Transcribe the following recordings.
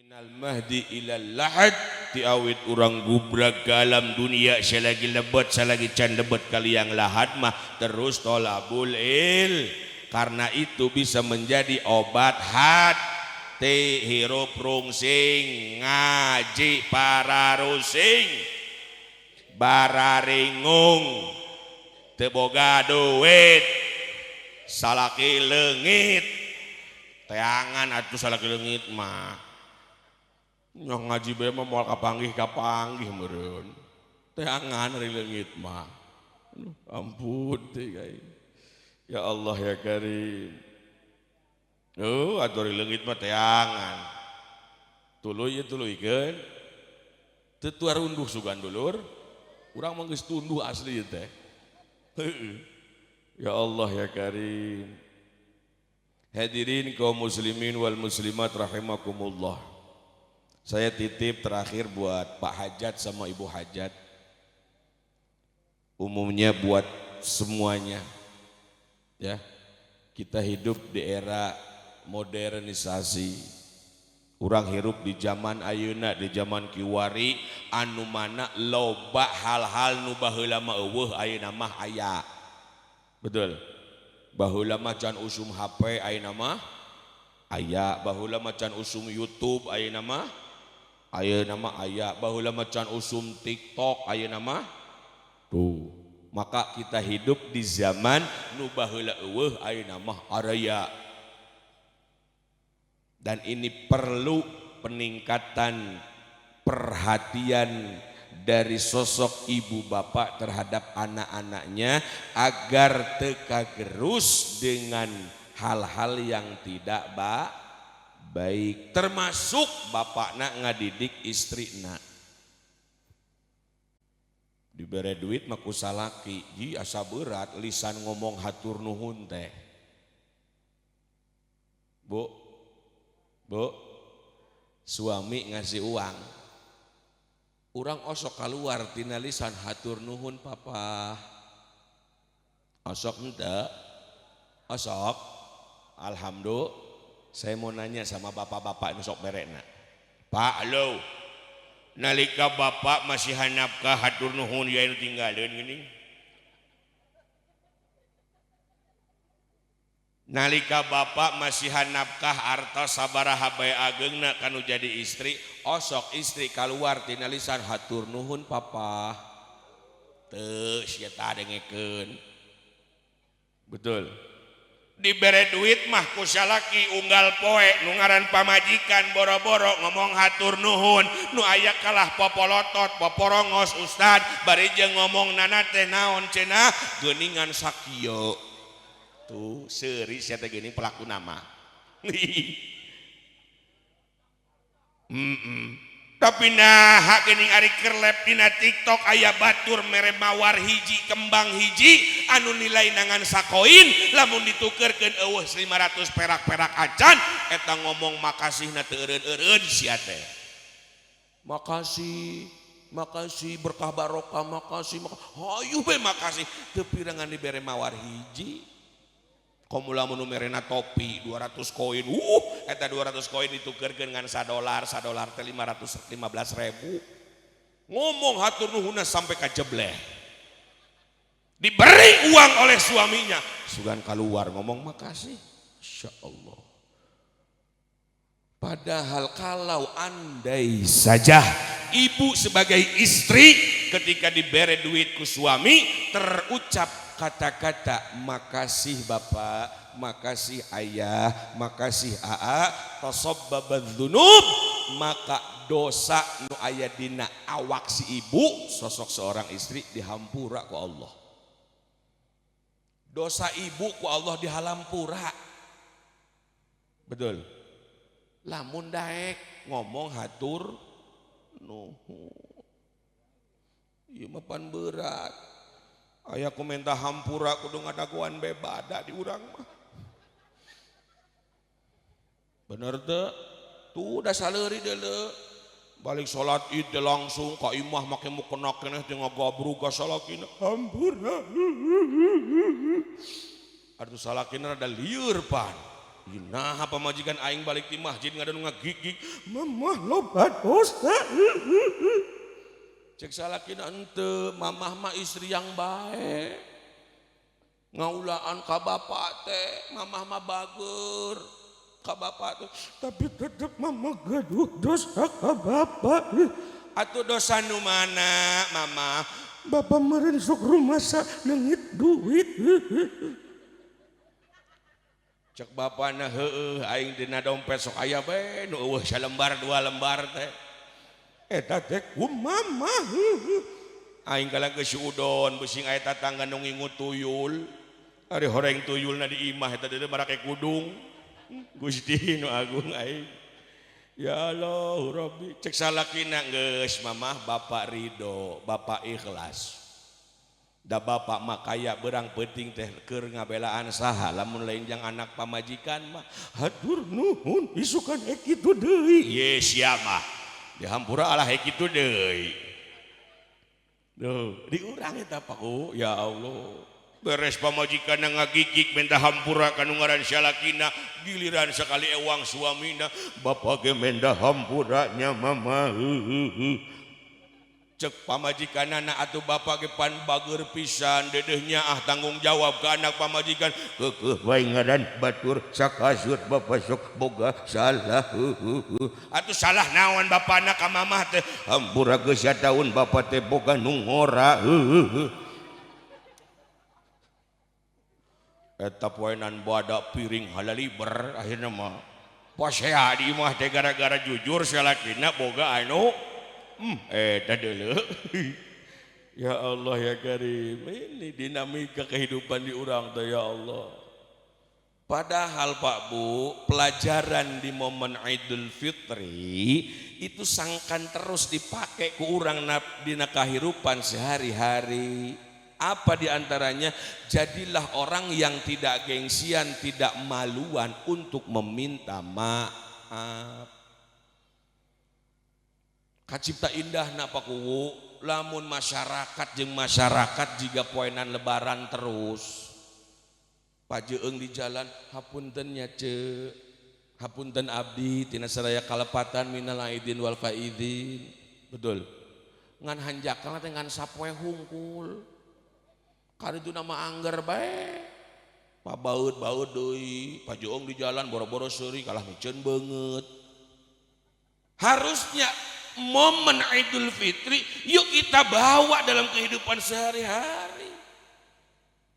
Minal mahdi ilal lahad ti awit urang gubrak ke alam dunia selagi lebet selagi can lebet kali yang lahad mah terus tolabul il, karena itu bisa menjadi obat hati. Hirup rungsing, ngaji pararusing, bararingung, teu boga duit, salaki leungit, teangan atuh salaki leungit mah. Nyong ngaji bae mah moal kapanggih kapanggih meureun. Teangan ari leungit mah. Aduh, ampun teh guys. Ya Allah ya Karim. Oh, atuh ari leungit mah teangan. Tuluy ye tuluykeun. Teu tuarunduh sugan dulur. Urang mah geus tunduh asli ieu teh. Heueuh. Ya Allah ya Karim. Hadirin kaum muslimin wal muslimat rahimakumullah. Saya titip terakhir buat Pak Hajat sama Ibu Hajat. Umumnya buat semuanya. Ya. Kita hidup di era modernisasi. Urang hirup di zaman ayeuna, di zaman kiwari anu mana loba hal-hal nu baheula mah euweuh ayeuna mah aya. Betul. Baheula mah can usum HP, ayeuna mah aya. Baheula mah can usum YouTube, ayeuna mah aya. Baheula mah can usum TikTok, ayeuna mah tuh. Maka kita hidup di zaman nu baheula euweuh ayeuna mah araya. Dan ini perlu peningkatan perhatian dari sosok ibu bapak terhadap anak-anaknya agar teu kagerus dengan hal-hal yang tidak baik, termasuk bapakna ngadidik istrina. Dibere duit mah ku salaki, ji asa berat lisan ngomong hatur nuhun teh. Bu, bu, suami ngasih uang, urang osok keluar tina lisan hatur nuhun papa. Osok ente? Osok? Alhamdulillah. Saya mau nanya sama bapak-bapak ini sok berekna. Pak lo, nalika bapak masih nafkah hatur nuhun ya nu tinggalin gini. Nalika bapak masih nafkah artos sabaraha bae ageungna kanu jadi istri, osok istri keluar tina lisan hatur nuhun papa. Teu sia tah dengekeun. Betul. Dibere duit mah ku salaki unggal poe nu ngaran pamajikan boro-boro ngomong hatur nuhun, nu aya kalah popolotot poporongos ustad bari jeung ngomong nana teh naon cenah geuningan sakieu. Tuh seuri sia teh geuning pelaku nama. Tapi nah geuning ari kerlep dina TikTok aya batur mere mawar hiji kembang hiji anu nilai nangan sakoin lamun ditukerkeun eueuh 500 perak-perak acan eta ngomong makasihna teu eureun-eureun sia teh. Makasih, makasih berkah barokah, makasih, hayu be makasih teu pirangan dibere mawar hiji. Komo lamun nu merena topi 200 koin, eta 200 koin ditukerkeun ngan sadolar, sadolar teh 515.000. Ngomong hatur nuhunna sampai ka jebleh. Diberi uang oleh suaminya, sugan keluar ngomong makasih. Masya Allah. Padahal kalau andai saja ibu sebagai istri ketika diberi duit ku suami terucap kata-kata makasih bapak, makasih ayah, makasih aa, tasabbabadz dzunub, maka dosa nu aya dina awak si ibu sosok seorang istri dihampura ku Allah. Dosa ibu ku Allah dihalampura. Betul. Lamun daek ngomong hatur nuhun. Ieu mah pan berat. Aya ku minta hampura kudu ngadaguan bebada di urang mah. Bener teu? Tuh udah saleuri deuleu. Balik salat Id teh langsung ka imah make mukena keneh teh ngagabrug ka salakina. Hampura. Atuh salakina rada lieur pan. Nah, pamajikan aing balik di masjid ngadon ngagigig, mamah loba dosa. Cek salakina henteu, mamah mah istri yang baik. Ngaulaan ka bapak teh, mamah mah bager ka bapak teh, tapi tetep mama gaduh dosa ka bapak. Atuh dosa nu mana mama? Bapak meureun sok rumasa leungit duit. Cek bapana heueuh aing dina dompet sok aya bae nu eueuh salembar dua lembar teh. Eta teh kumaha aing kalah geus udon besing aya tatangga nu ngingu tuyul. Ari horeng tuyulna di imah eta deui marake kudung. Gusti nu agung aing. Ya Allah Rabbi cek salakina geus mamah bapak ridho, bapak ikhlas. Da bapak mah kaya berang penting teh keur ngabelaan saha lamun lain jang anak pamajikan mah hatur nuhun isukan ek kitu deui. Ye sia mah dihampura Allah ek kitu deui. Duh, di urang eta Pak, ya Allah. Beres pamajikan ngagigig minta hampura ka nu ngaran salakina, giliran sekali ewang suamina, bapak ge minta hampura nya mama. Cek pamajikanana atuh bapak ge pan bager pisan dedehnya ah tanggung jawab ke anak pamajikan keukeuh bae ngaran batur sakasut bapak sok boga salah. Atuh salah naon bapana ka mamah teh hampura geus sataun bapak teh boga nu ngora. Eta poenan badak piring halaliber akhirna mah pasea di imah teh gara-gara jujur salakina boga anu eta deuleu. Ya Allah ya Karim, ini dinamika kehidupan di urang teh ya Allah. Padahal Pak Bu, pelajaran di momen Idul Fitri itu sangkan terus dipakai ku urang dina kahirupan sehari-hari. Apa diantaranya? Jadilah orang yang tidak gengsian, tidak maluan untuk meminta maaf. Kacipta indah na Pak Kuwu, lamun masyarakat jeung masyarakat jiga poenan lebaran terus. Pajeung di jalan, hapunten nya ce, hapunten abdi tina saraya kalepatan minal aidin wal faidin. Betul. Ngan hanjakal teh ngan sapoe hungkul. Karitu nama angger bae. Pabaeut-baeut deui, pajeung di jalan boro-boro seuri kalah miceun beungeut. Harusnya momen Idul Fitri yuk kita bawa dalam kehidupan sehari-hari.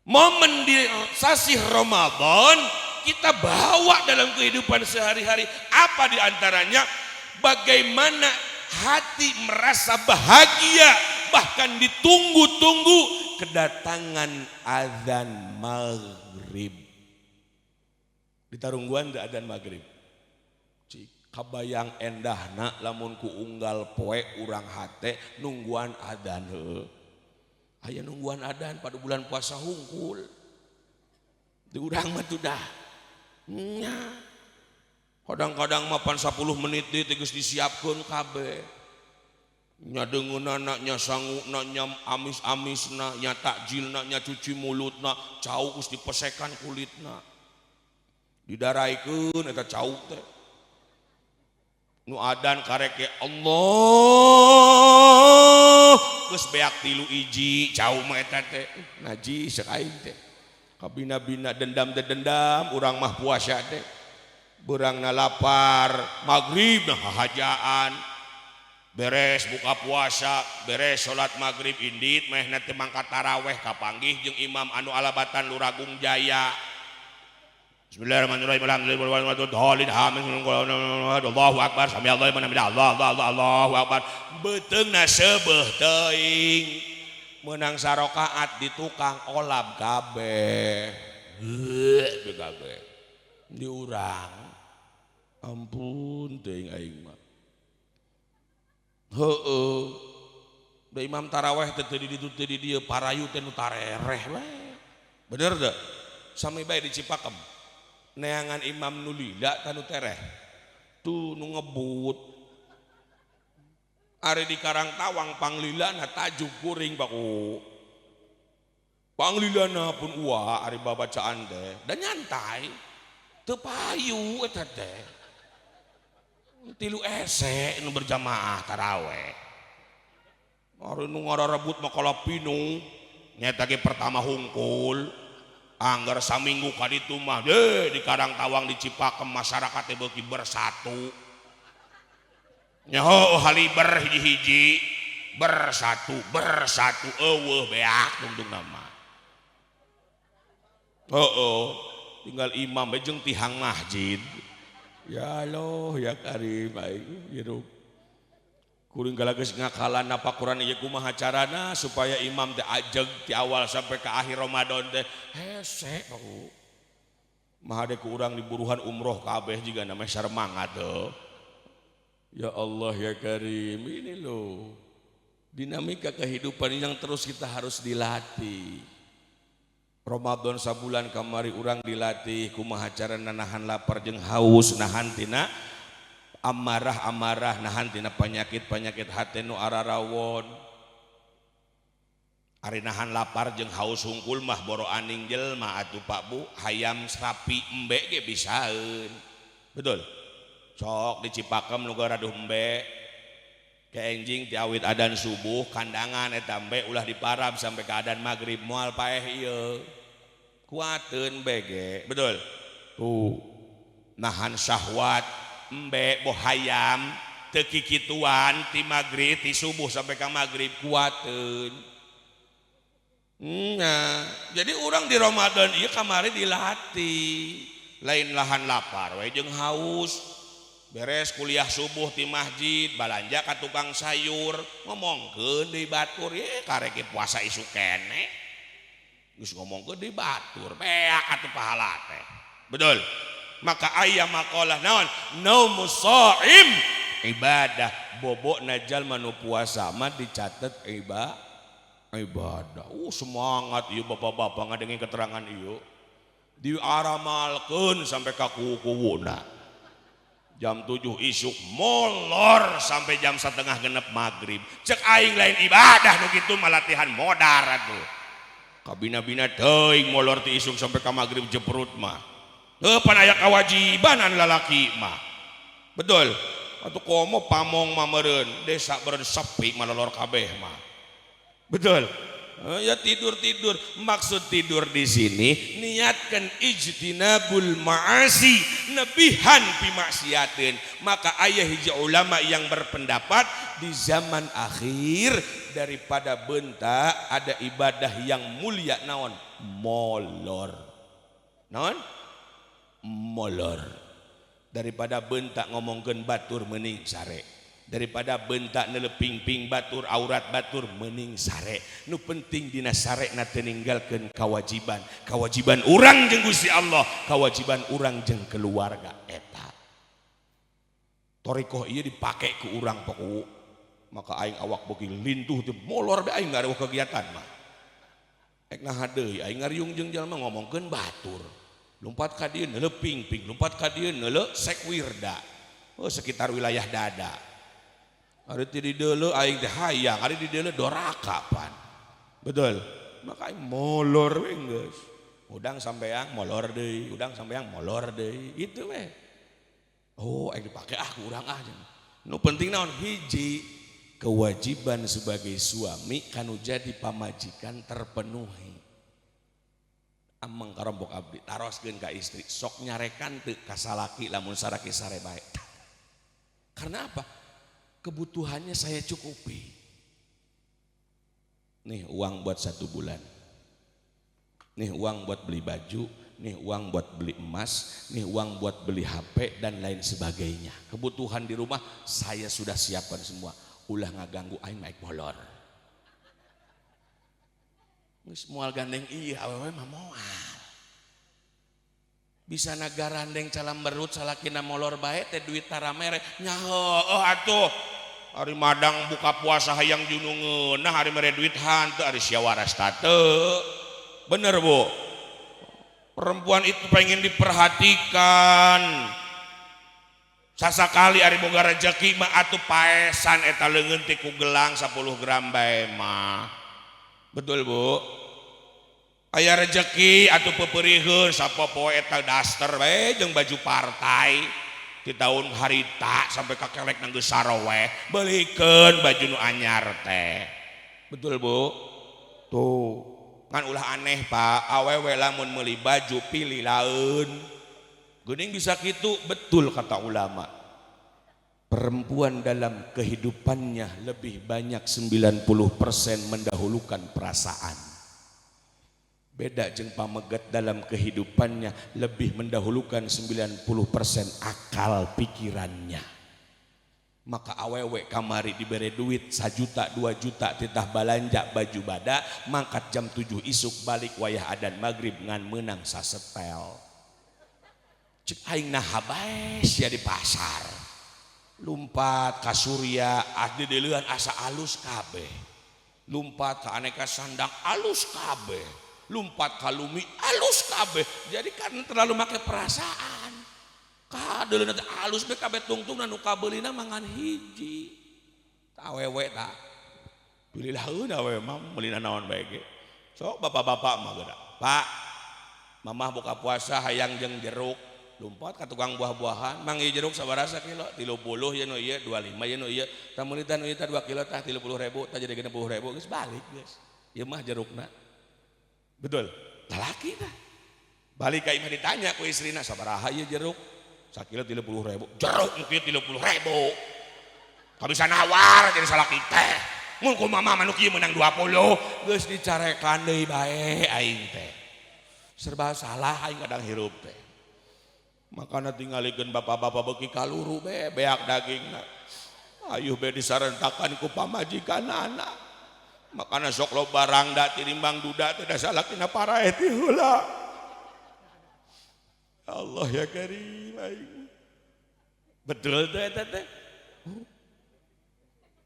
Momen di sasih Ramadan kita bawa dalam kehidupan sehari-hari. Apa diantaranya? Bagaimana hati merasa bahagia bahkan ditunggu-tunggu kedatangan azan maghrib. Ditarungguan teu azan maghrib. Cik kabayang endahna lamun ku unggal poe urang hate nungguan adzan heuh. Aya nungguan adzan pada bulan puasa hungkul. Di urang mah tuh dah. Nya. Kadang-kadang mah pan 10 menit deui teh geus disiapkeun kabeh. Nya deungeunana, nya sanguna, nya amis-amisna, nya takjilna, nya cuci mulutna, cau geus dipesekan kulitna. Didaraikeun eta cau teh. Nu adan kareke Allah geus beak 3 iji cau mah eta teh najis cek aing teh. Kabina-bina dendam teh dendam urang mah puasa teh. Beurangna lapar, magrib nah hahajaan. Beres buka puasa, beres salat maghrib indit mehna teh mangkat taraweh kapanggih jeung imam anu alabatan Luragung Jaya. Bismillahirrahmanirrahim. Alhamdulillah. Allahu akbar. Sami Allahu liman hamidah. Allah Allah Allah Allahu akbar. Beuteungna seubeuh teuing. Meunang sarokaat di tukang olab kabeh. Heuh kabeh. Di urang. Ampun teuing aing mah. Heueuh. Da imam taraweh teh teu di ditu teu di dieu parayu teh nu tarereh we. Bener teu? Sami bae di Cipakem. Neangan imam nu lila tanu tereh tuh nu ngebut. Ari di Karangtawang panglilana tajuk kuring baku panglilana pun uwa ari babacaan teh dan nyantai. Teu payu eta teh. Tilu ese nu berjamaah taraweh. Ari nu ngararebut mah kalapinu nyeta ge pertama hungkul. Angger saminggu ka ditu mah deh di Karangtawang di Cipakem masyarakat teh beuki bersatu. Nyaho haliber hiji-hiji bersatu bersatu eueuh beak tungtung nama. Heeh, tinggal imam we jeung tihang masjid. Ya Allah ya Karim aing hirup. Kuring geus ngakalan napakuran ieu kumaha carana supaya imam teh ajeg ti awal sampai ke akhir Ramadan teh hese ku. Maha de ku urang diburuhan umroh kabeh jiga namanya sarmangat tuh. Ya Allah ya Karim, ini loh dinamika kehidupan yang terus kita harus dilatih. Ramadan sabulan kamari urang dilatih kumaha carana nahan lapar jeung haus, nahan tina amarah-amarah, nahan tina penyakit-penyakit hate nu ararawon. Ari nahan lapar jeung haus hungkul mah boro aning jelma atuh Pak Bu, hayam sapi embe ge bisaeun. Betul? Sok di Cipakem nu garaduh embe. Ke enjing ti awit adan subuh kandangan eta embe ulah diparab sampai ke adan maghrib moal paeh ieu. Kuateun bege, betul? Tuh. Nahan syahwat embe boh hayam teu kikituan ti maghrib ti subuh sampai ka maghrib kuateun. Nah, jadi urang di Ramadan ieu kamari dilatih lain lahan lapar we jeung haus. Beres kuliah subuh di masjid balanja ka tukang sayur ngomongkeun deui batur ye karek puasa isuk keneh geus ngomongkeun deui batur beak atuh pahala teh. Betul? Maka aya maqalah naon naumus shaim ibadah, bobokna jalma nu puasa mah dicatet ibadah. Semangat ieu bapak-bapak ngadengin keterangan ieu diaramalkeun sampai ka kuwu-kuwuna. Jam 7 isuk molor sampai jam setengah genep maghrib. Cek aing lain ibadah nu kitu mah latihan modar atuh. Kabina-bina teuing molor ti isuk sampai ka maghrib jeprut mah. Heuh pan aya kewajiban anu lalaki mah. Betul? Atuh komo pamong mah meureun desa beureun sepi malolor kabeh mah. Betul? Ya tidur-tidur, maksud tidur di sini niatkan ijtinabul ma'asi, nebihan pi maksiatin. Maka ayah hiji ulama yang berpendapat di zaman akhir daripada bentak ada ibadah yang mulia naon? Molor. Naon? Molor. Daripada bentak ngomongkeun batur mending sare. Daripada bentak neleping-ping batur aurat batur mending sare. Nu penting dina sare na teu ninggalkeun kewajiban. Kewajiban urang jeung Gusti Allah, kewajiban urang jeung keluarga eta. Torikoh ieu dipake ku urang poku. Maka aing awak beuki lintuh teh molor be aing ngaruh kegiatan mah. Ek naha deui aing ngariung jeung jalma ngomongkeun batur. Lompat ka dieu neuleuping-ping, lompat ka dieu neuleu sekwirda. Oh sekitar wilayah dada. Ari ti dideuleu aing teh hayang, ari dideuleu doraka pan. Betul? Maka aing molor we geus. Udang sampeang molor deui, udang sampeang molor deui, gitu we. Oh, aing dipake ah ku urang ah. Nu penting naon? Hiji, kewajiban sebagai suami kanu jadi pamajikan terpenuhi. Ameng karompok abdi taroskeun ka istri, sok nyarekan teu ka salaki lamun saraki sare bae. Karena apa? Kebutuhannya saya cukupi. Nih uang buat 1 bulan. Nih uang buat beli baju, nih uang buat beli emas, nih uang buat beli HP dan lain sebagainya. Kebutuhan di rumah saya sudah siapkan semua. Ulah ngaganggu aing naik molor. Geus moal gandeng ieu awewe mah moal. Bisa nagarandeng calamberut salakina molor bae teh duit taramere nyaho oh atuh. Ari madang buka puasa hayang junungeun, nah ari mere duit hanteu ari sia waras teu. Bener Bu? Perempuan itu pengen diperhatikan. Sasakali ari boga rezeki mah atuh paesan eta leungeun teh ku gelang 10 gram bae mah. Betul Bu? Aya rejeki atuh peperiheun sapopoe eta daster we jeung baju partai di tahun harita sampai ka kelek nang geus sarowe, beulikeun baju nu anyar teh. Betul, Bu? Tuh kan ulah aneh, Pak. Awewe lamun meuli baju pilih lain geuning bisa kitu. Betul kata ulama, perempuan dalam kehidupannya lebih banyak 90% mendahulukan perasaan. Beda jeung pameget, dalam kehidupannya lebih mendahulukan 90% akal pikirannya. Maka awewe kamari diberi duit 1 juta 2 juta, titah balanja baju bada, mangkat jam 7 isuk, balik wayah adan maghrib ngan menang sasetel. Cek aing, naha bae sia di pasar lumpat ka Surya di asa alus kabeh, lumpat ke aneka sandang alus kabeh, lumpat ka lumi alus kabeh. Jadi kan terlalu make perasaan, kadeuleu teh alus be kabeh, tungtung nu kabeulina mangan hiji. Awewe tak pilih laeun, awewe mah meulina naon bae ge. Sok bapak-bapak mah geura, Pak, mamah buka puasa hayang jeung jeruk, lumpat ka tukang buah-buahan, "Mang, ieu jeruk sabaraha sakilo?" "30 ya nu ieu, 25 ya nu ieu." "Tah, meuli tah nu ieu tah 2 kilo tah, 30.000 tah, jadi 60.000." Geus balik, geus ieu mah jerukna. Betul, lalaki tah balik ka imah ditanya ku istrina, "Sabaraha ieu jeruk?" "Sakilo 30.000." "Jeruk nu kieu 30.000 bisa nawar jadi salaki teh. Mun ku mama mah nu kieu meunang 20." Geus dicarekan deui bae. Aing teh serba salah aing kadang hirup teh. Makana tingalikeun bapak-bapak beuki kaluru be beak dagingna, ayuh be disarentakan ku pamajikan anak. Makana sok loba rangda tinimbang duda teh, da salakina paraeh ti heula. Allah ya Karim aing. Betul teh eta teh.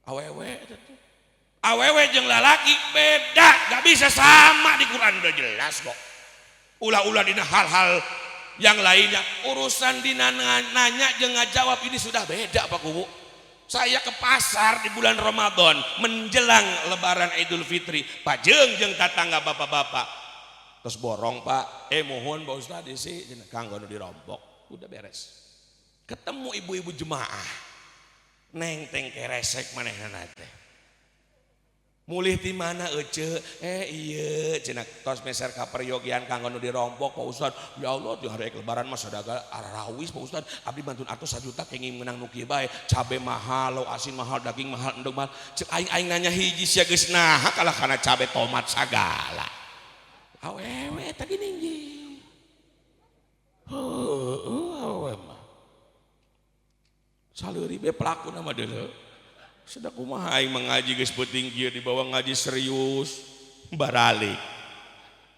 Awewe teh, awewe jeung lalaki beda, gak bisa sama. Di Quran udah jelas kok. Ulah-ulah dina hal-hal yang lainnya, urusan dina nanya jeung ngajawab ini sudah beda, Pak Kuwu. Saya ke pasar di bulan Ramadan menjelang Lebaran Idul Fitri, Pak, jeung jeung tatangga bapak-bapak terus borong, "Pak, eh, mohon Pak Ustad isi kanggo nu dirompok." Udah beres, ketemu ibu-ibu jemaah, "Neng, teng keresek manehna teh. Mulih ti mana, Ece?" "Eh, iya," cenah, "tos meser kaperyogian kanggo nu dirompok, Pak Ustad. Ya Allah, di hari Lebaran mah sadaga arawis, Pak Ustad. Abdi bantun atos 1 juta kenging menang nu kieu bae. Cabe mahal, lauk asin mahal, daging mahal, endog mahal." Cek aing, aing nanya hiji, sia geus naha kalah kana cabe tomat sagala? Awewe tadi ninggi. Heueuh, awewe mah saleuri be pelakuna mah deuleu. Sudah kumaha aing mengaji geus peuting kieu, dibawa ngaji serius baralik.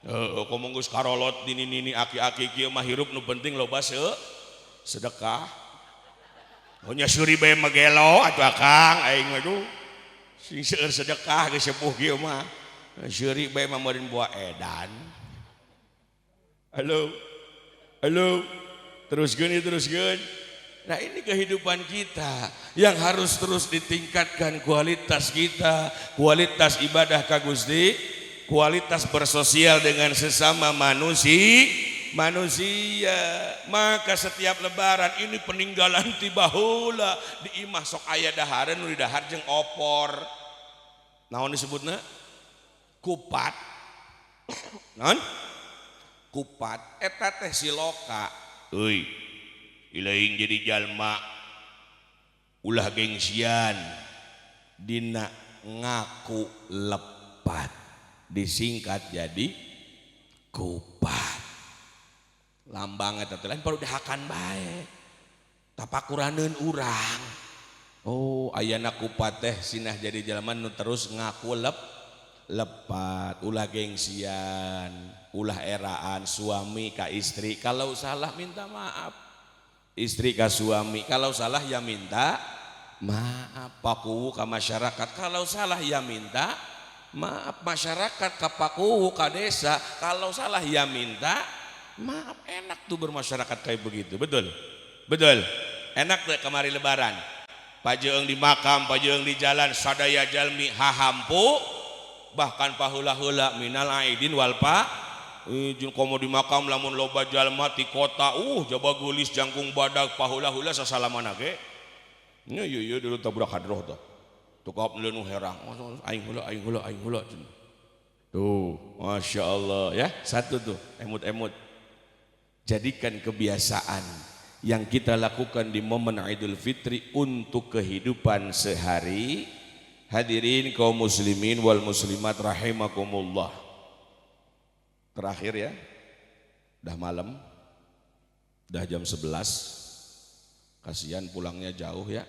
Heeh, komo geus karolot nini-nini aki-aki kieu mah hirup nu penting loba sedekah. Oh nya, suri bae megelo atuh akang, aing mah tuh sing seueur sedekah geus sepuh kieu mah. Seuri bae mah meureun buah edan. Halo. Halo. Teruskeun ieu, teruskeun. Nah, ini kehidupan kita yang harus terus ditingkatkan kualitas kita, kualitas ibadah ka Gusti, kualitas bersosial dengan sesama manusia, manusia. Maka setiap Lebaran ini peninggalan ti baheula, di imah sok aya dahareun nu didahar jeung opor. Naon disebutna? Kupat. Naon? Kupat. Eta teh siloka. Euy. Ilaing jadi jalma ulah gengsian dina ngaku lepat, disingkat jadi kupat. Lambang eta teh lain perlu dihakan bae, tapakuraneun urang. Oh, ayana kupat teh sinah jadi jalma nu terus ngaku lepat, ulah gengsian, ulah eraan. Suami ka istri kalau salah minta maaf, istri ke suami kalau salah ya minta maaf, pakuwu ke masyarakat kalau salah ya minta maaf, masyarakat ke pakuwu, ke desa kalau salah ya minta maaf. Enak tuh bermasyarakat kayak begitu. Betul, betul. Enak tuh kemari Lebaran pajeung di makam, pajeung di jalan, sadaya jalmi hahampu, bahkan paheula-heula minal aidin wal fa Jeung komo di makam lamun loba jalma ti kota, jaba geulis jangkung badag pahula-hula sasalaman ge. Nya ieu ieu dulu tabrak hadroh tah. Tukap nu herang. Aing heula, aing heula, aing heula cenah. Tuh, Masya Allah ya. Satu tuh, emut-emut. Jadikan kebiasaan yang kita lakukan di momen Idul Fitri untuk kehidupan sehari. Hadirin kaum muslimin wal muslimat rahimakumullah. Terakhir ya, udah malam, udah jam 11, kasihan pulangnya jauh ya.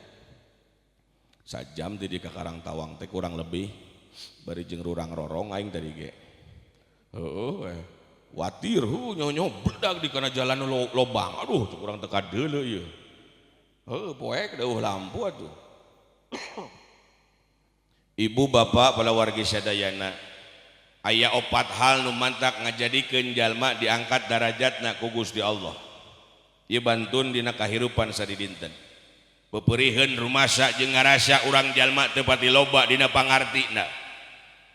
Sajam di ke Karangtawang teh kurang lebih, bari jeung rurang rorong aing tadi ge. Heeh, watir hu nyonyo bedak di kana jalan lobang. Aduh, kurang teka deuleu ieu. Heuh, poek deuh lampu atuh. Ibu bapak para wargi sadayana, aya opat hal nu mantak ngajadikeun jalma diangkat darajatna ku Gusti Allah. Ieu bantun dina kahirupan sadidinten. Peperiheun rumasa jeung ngarasa urang jalma teu pati loba dina pangartina.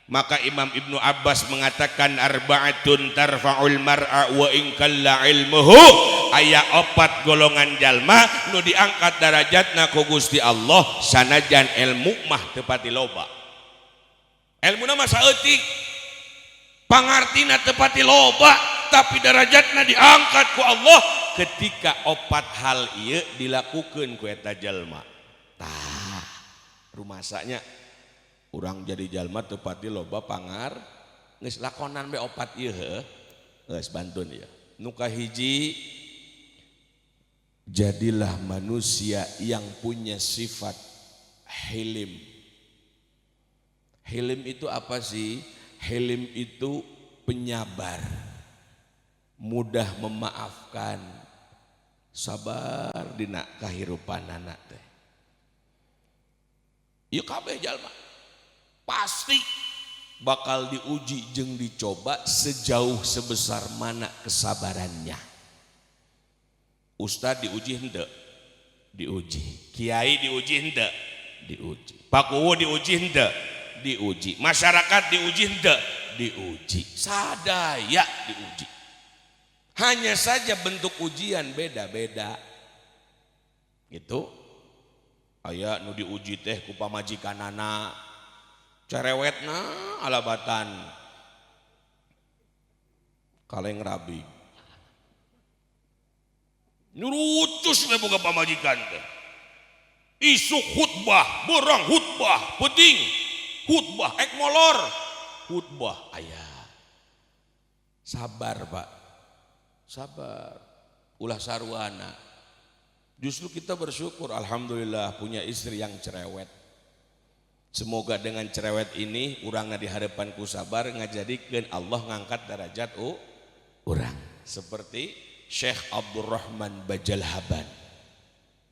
Maka Imam Ibnu Abbas mengatakan arba'atun tarfa'ul mar'a wa in kalla ilmuhu. Aya opat golongan jalma nu diangkat darajatna ku Gusti Allah sanajan ilmu mah teu pati loba. Ilmuna mah saeutik, pangartina teu pati loba, tapi darajatna diangkat ku Allah ketika opat hal ieu dilakukeun ku eta jalma. Tah, rumasanya urang jadi jalma teu pati loba pangar geus lakonan be opat ieu heuh. Geus bantun ieu. Nu kahiji, jadilah manusia yang punya sifat hilim. Hilim itu apa sih? Hilim itu penyabar, mudah memaafkan, sabar dina kahirupan anak teh. Ieu kabeh jalma pasti bakal diuji jeung dicoba sejauh sebesar mana kesabarannya. Ustad diuji henteu? Diuji. Kiai diuji henteu? Diuji. Pak Kuwu diuji henteu? Diuji. Masyarakat diuji henteu? Diuji. Sadaya diuji. Hanya saja bentuk ujian beda-beda. Gitu. Aya nu diuji teh ku pamajikanana, cerewetna alabatan kaleng rabi. Nyurucus we boga pamajikan teh. Isuk khutbah, borong khutbah, penting khutbah, ek molor khutbah. Aya. Sabar, Pak. Sabar. Ulah sarwana. Justru kita bersyukur alhamdulillah punya istri yang cerewet. Semoga dengan cerewet ini urangna di hadapanku sabar ngajadikeun Allah ngangkat derajat urang. Seperti Syekh Abdurrahman Bajalhaban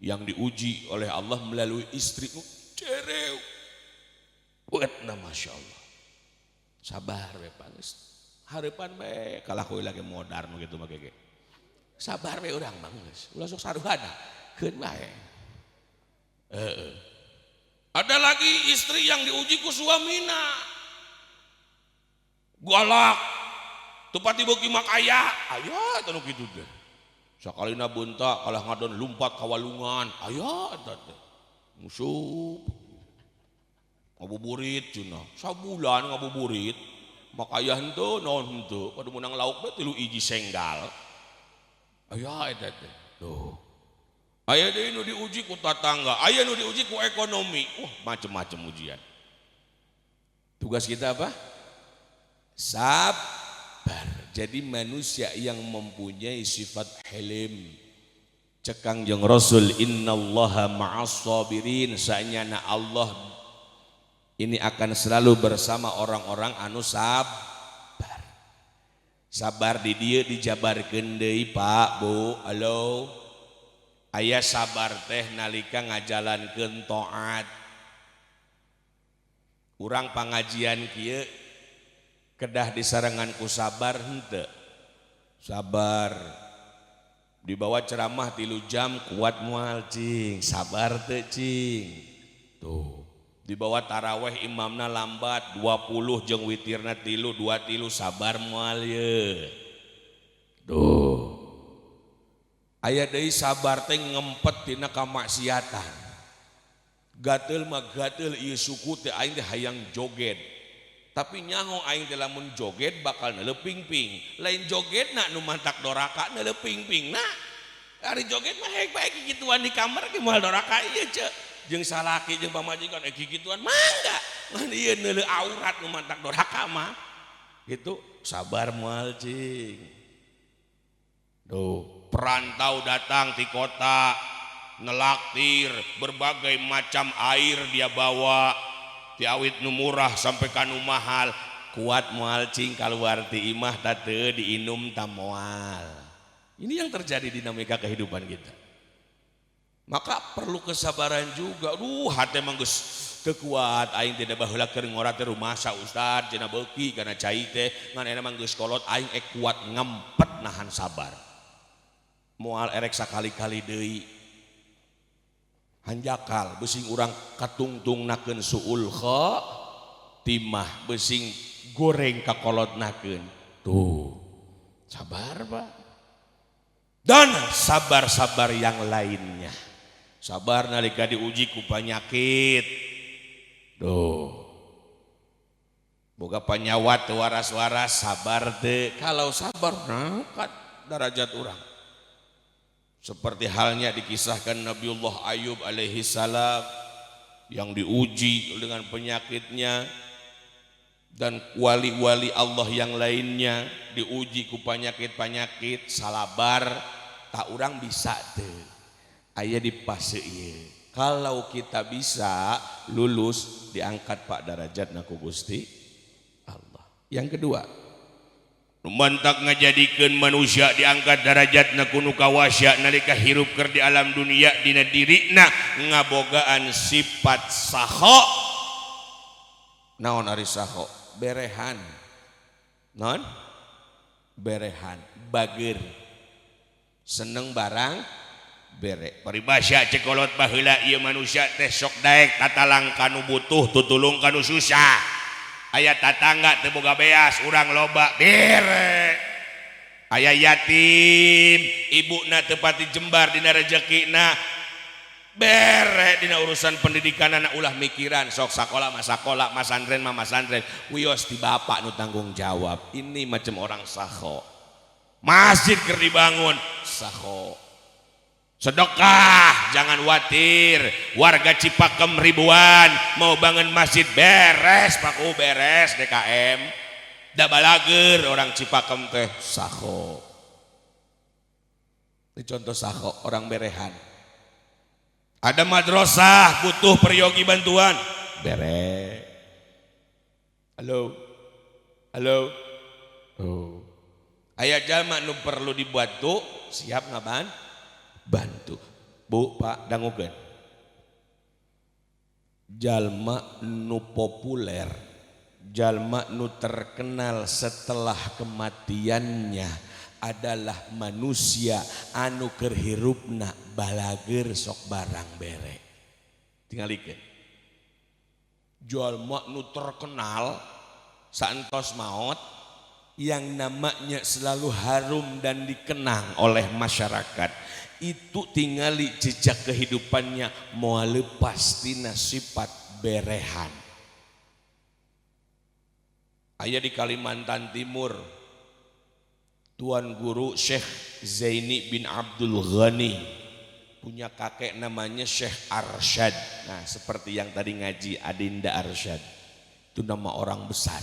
yang diuji oleh Allah melalui istri cerewet na Masya Allah. Sabar we Pak. Harapan we kalah kowe lagi modar nu kitu mah ge. Sabar we urang mah geus. Ulah sok saruhana, keun bae. Heeh. Ada lagi istri yang diuji ku suamina. Galak. Teu pati beuki mah kaya. Aya eta nu kitu teh. Sakalina beunta kalah ngadon lumpat ka walungan. Aya eta teh. Musuh. Ngabuburit cenah. Sabulan ngabuburit. Makaya henteu naon henteu, padu meunang lauk teh 3 iji senggal. Aya eta teh. Tuh. Aya deui nu diuji ku tatangga, aya nu diuji ku ekonomi. Wah, macem-macem ujian. Tugas kita apa? Sabar. Jadi manusia yang mempunyai sifat hilim. Cek Kangjeng Rasul, innallaha ma'as sabirin. Saenyana Allah ini akan selalu bersama orang-orang anu sabar. Sabar di dieu dijabarkeun deui Pak, Bu. Halo. Aya sabar teh nalika ngajalankeun taat. Urang pangajian kieu kedah disarengan ku sabar henteu? Sabar. Dibawa ceramah 3 jam kuat moal cing, sabar teu cing. Tuh. Dibawa taraweh imamna lambat 20 jeung witirna 3 2 3 sabar moal ye. Duh, aya deui sabar teh ngempet tina kamaksiatan. Gatel mah gatel ieu suku teh, aing teh hayang joget, tapi nyaho aing teh lamun joget bakal neuleuh pingping. Lain joget na nu mantak doraka, neuleuh pingping. Nah, ari joget mah hek bae kikituan di kamar ge moal doraka ieu ce. Jeung salaki jeung pamajikan kikituan mangga, ngan ieu neuleuh aurat nu mantak doraka mah gitu. Sabar moal, cing? Tuh, perantau datang di kota, nelaktir berbagai macam air dia bawa, ti awit nu murah sampai kanu mahal. Kuat moal, cing, keluar ti imah teu diinum ta moal? Ini yang terjadi, dinamika kehidupan kita. Maka perlu kesabaran juga. Duh, hati emang geus teu kuat aing tidak. Baheula keur ngora teh rumasa, Ustad, cenah beuki kana cai teh, ngan enak mah geus kolot aing ek kuat ngempet nahan sabar. Moal erek sakali-kali deui. Hanjakal besing urang katungtungnakeun suul khotimah, besing goreng kakolotnakeun. Tuh, sabar, Pak. Dan sabar-sabar yang lainnya. Sabar nalika diuji ku penyakit. Tuh, boga panyawat waras-waras, sabar teh? Kalau sabar, ngangkat derajat orang, seperti halnya dikisahkan Nabiullah Ayub alaihi salam yang diuji dengan penyakitnya dan wali-wali Allah yang lainnya diuji ku penyakit-penyakit. Salabar tak? Orang bisa teh aya di fase ieu? Kalau kita bisa lulus, diangkat, Pak, derajat ku Gusti Allah. Yang kedua, mantak ngajadikeun manusia diangkat derajat ku Nu Kawasa nalika hirup keur di alam dunia, dina dirina ngabogaan sifat saho. Naon ari saho? Berehan. Non berehan, bager, seneng barang bere. Paribasa cek kolot baheula, ieu manusia teh sok daek tatalang kanu butuh, tutulung kanu susah. Aya tatangga teu boga beas, urang loba, bere. Aya yatim, ibuna teu pati jembar dina rezekina, bere. Dina urusan pendidikan anak ulah mikiran, sok sakola mah sakola, masantren mah masantren, wios di bapak nu tanggung jawab. Ini macam orang saho. Masjid keur dibangun, saho. Sedekah jangan khawatir, warga Cipakem ribuan mau bangun masjid, beres, Pak, beres DKM da balager orang Cipakem teh. Saho ini contoh saho, orang berehan. Ada madrasah butuh peryogi bantuan, bere. Halo, halo. Oh, aya jalma nu perlu dibantu, siap ngaban bantu. Bu, Pak, dangukeun. Jalma nu populer, jalma nu terkenal setelah kematiannya adalah manusia anu keur hirupna balager, sok barang bere. Tingalikeun, jalma nu terkenal saentos maot, yang namanya selalu harum dan dikenang oleh masyarakat, itu tingali jejak kehidupannya mau lepas tina sifat berehan. Aya di Kalimantan Timur, Tuan Guru Syekh Zaini bin Abdul Ghani punya kakek namanya Syekh Arsyad. Nah, seperti yang tadi ngaji, Adinda Arsyad itu nama orang besar.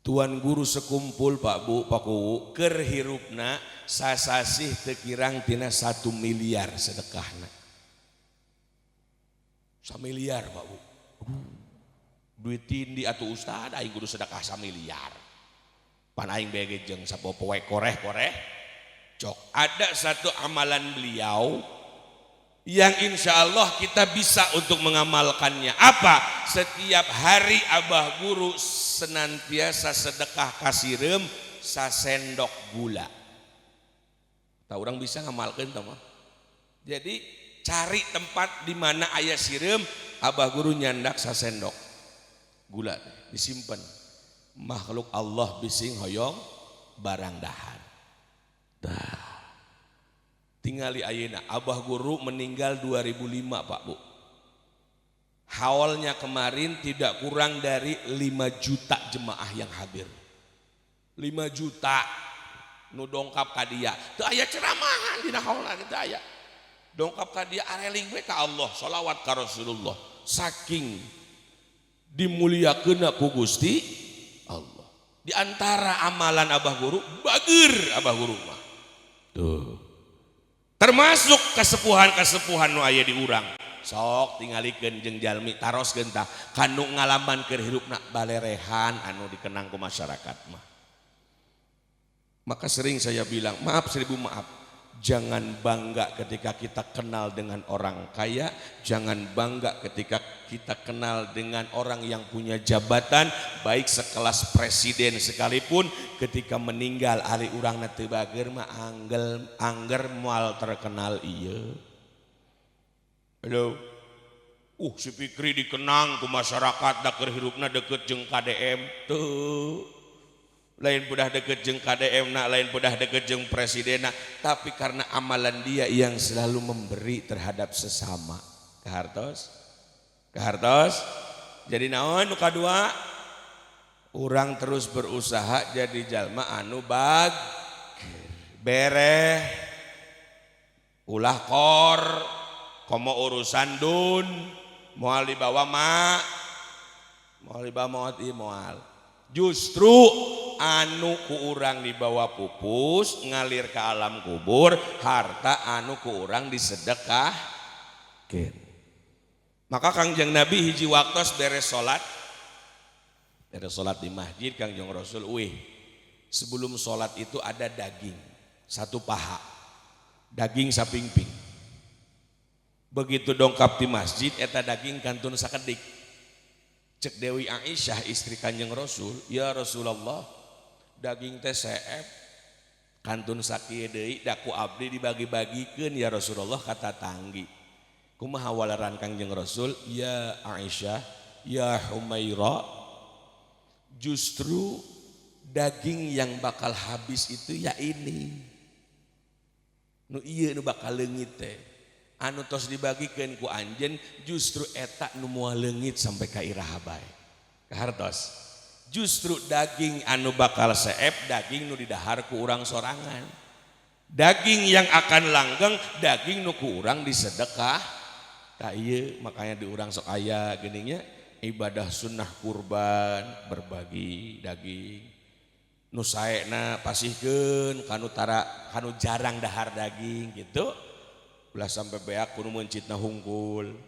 Tuan Guru sekumpul, Pak, Bu, Pak Kuwu, keur hirupna sasasih teu kirang tina 1 miliar sedekahna. Samiliar, Pak, Bu. Aduh, duit tindi atuh, Ustad, aing kudu sedekah samiliar? Pan aing bege jeung sapopoe koreh-koreh cok. Ada satu amalan beliau yang insya Allah kita bisa untuk mengamalkannya. Apa? Setiap hari Abah Guru senantiasa sedekah kasireum sasendok gula. Tahu orang bisa ngamalkan tau mah. Jadi cari tempat di mana aya sireum, Abah Guru nyandak sasendok gula disimpan. Makhluk Allah bising hoyong barang dahar. Tah, tingali ayeuna Abah Guru meninggal 2005, Pak, Bu. Haulnya kemarin tidak kurang dari 5 juta jemaah yang hadir. 5 juta nu dongkap ka dia. Teu aya ceramahan dina haulna, teu aya. Dongkap ka dia, areling we ka Allah, sholawat ka Rasulullah. Saking dimuliakeun ku Gusti Allah. Di antara amalan Abah Guru, bager Abah Guru mah. Tuh. Termasuk kesepuhan-kesepuhan nu aya di urang. Sok tingalikeun jeung jalmi, taroskeun tah kanu ngalaman keur hirupna balerehan anu dikenang ku masyarakat mah. Maka sering saya bilang, maaf seribu maaf, jangan bangga ketika kita kenal dengan orang kaya, jangan bangga ketika kita kenal dengan orang yang punya jabatan, baik sekelas presiden sekalipun, ketika meninggal ari urang teu bager mah anggel angger moal terkenal ieu. Halo. Si Fikri dikenang ku masyarakat, da keur hirupna deket jeung KDM. Tuh. Lain pedah deket jeung KDM na, lain pedah deket jeung presiden, tapi karena amalan dia yang selalu memberi terhadap sesama. Kahartos? Kahartos? Jadi naon nu kadua? Urang terus berusaha jadi jalma anu bag bereh, ulah kor, komo urusan dun, moal dibawa ma, moal dibawa maot ieu moal. Justru anu ku urang dibawa pupus ngalir ke alam kubur, harta anu ku urang disedekahkeun. Maka Kangjeng Nabi hiji waktos beres salat, beres salat di masjid, Kangjeng Rasul wih, sebelum salat itu ada daging satu paha, daging sapingping. Begitu dongkap di masjid, eta daging kantun sakedik. Cek Dewi Aisyah, istri Kanjeng Rasul, "Ya Rasulullah, daging teh seep kantun sakieu deui, da ku abdi dibagi-bagikeun ya Rasulullah kata tanggi." Kumaha waleran Kangjeng Rasul? "Ya Aisyah, ya Humaira, justru daging yang bakal habis itu ya ini. Nu ieu nu bakal leungit teh. Anu tos dibagikeun ku anjeun justru eta nu moal leungit sampai ka iraha bae." Kahartos? Justru daging anu bakal seep, daging nu didahar ku urang sorangan. Daging yang akan langgeng, daging nu ku urang disedekah. Ka ieu makanya di urang sok aya geuning nya ibadah sunnah kurban, berbagi daging. Nu saena pasihkeun kanu tara, kanu jarang dahar daging gitu. Ulah sampai beak kudu meuncitna hungkul.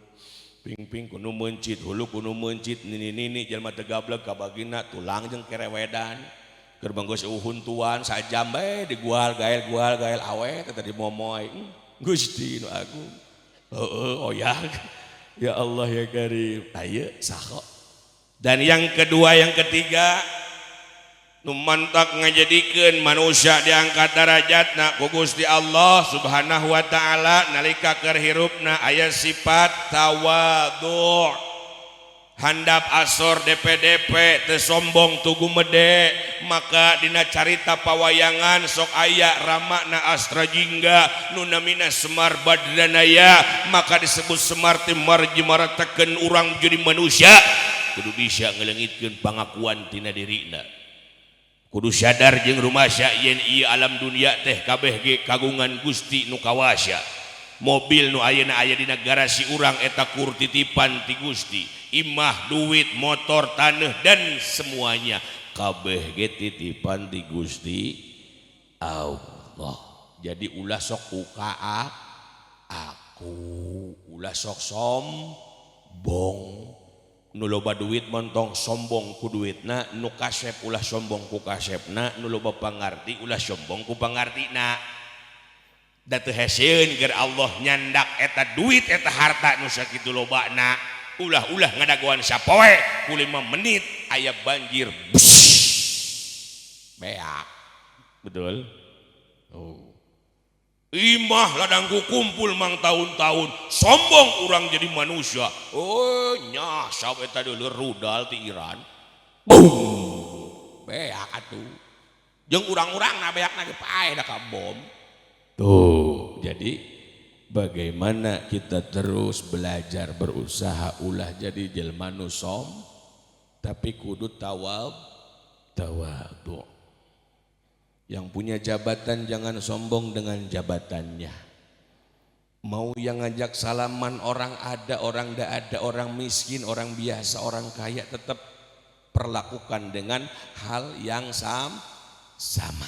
Pingping kudu meuncit, hulu kudu meuncit, nini-nini jelema teu gableg kabagina tulang jeung kerewedan. Keur geus huntuan sajam bae digual gael gual gael awet teh dimomoy. Gusti nu agung. Heeh, oyak. Ya Allah ya Karim. Ayo sako. Dan yang kedua, yang ketiga, nu mantak ngajadikeun manusia diangkat darajatna ku Gusti Allah Subhanahu wa taala, nalika keur hirupna aya sifat tawadhu, handap asor DPDP, teu sombong tugu mede. Maka dina carita pawayangan sok aya ramana Astra Jingga nu namina Semar Badranaya. Maka disebut Semar teh marji maratakeun urang jadi manusia kudu bisa ngeleungitkeun pangakuan tina dirina, kudu sadar jeung rumasa yen ieu alam dunia teh kabeh ge kagungan Gusti nu kawasa. Mobil nu ayeuna aya dina garasi urang eta kur titipan ti Gusti. Imah, duit, motor, tanah, dan semuanya kabeh ge titipan ti Gusti Allah. Jadi ulah sok ukaa aku, ulah sok sombong. Nu loba duit montong sombong ku duitna, nu kasep ulah sombong ku kasepna, nu loba pangarti ulah sombong ku pangartina. Da teu heseun keur Allah nyandak eta duit, eta harta nu sakitu lobana. Ulah-ulah ngadagoan sapoe, ku 5 menit aya banjir, bus, beak. Betul? Oh. Imah ladangku kumpul mang tahun-tahun, sombong orang jadi manusia. Oh nyah, eta dulu rudal ti Iran, boom, beak atuh. Jeung urang-urang na beakna ge paeh da ka bom. Tuh, jadi bagaimana kita terus belajar, berusaha ulah jadi jelma nu tapi kudu tawadu. Yang punya jabatan jangan sombong dengan jabatannya. Mau yang ngajak salaman orang ada, orang tidak ada, orang miskin, orang biasa, orang kaya, tetap perlakukan dengan hal yang sama.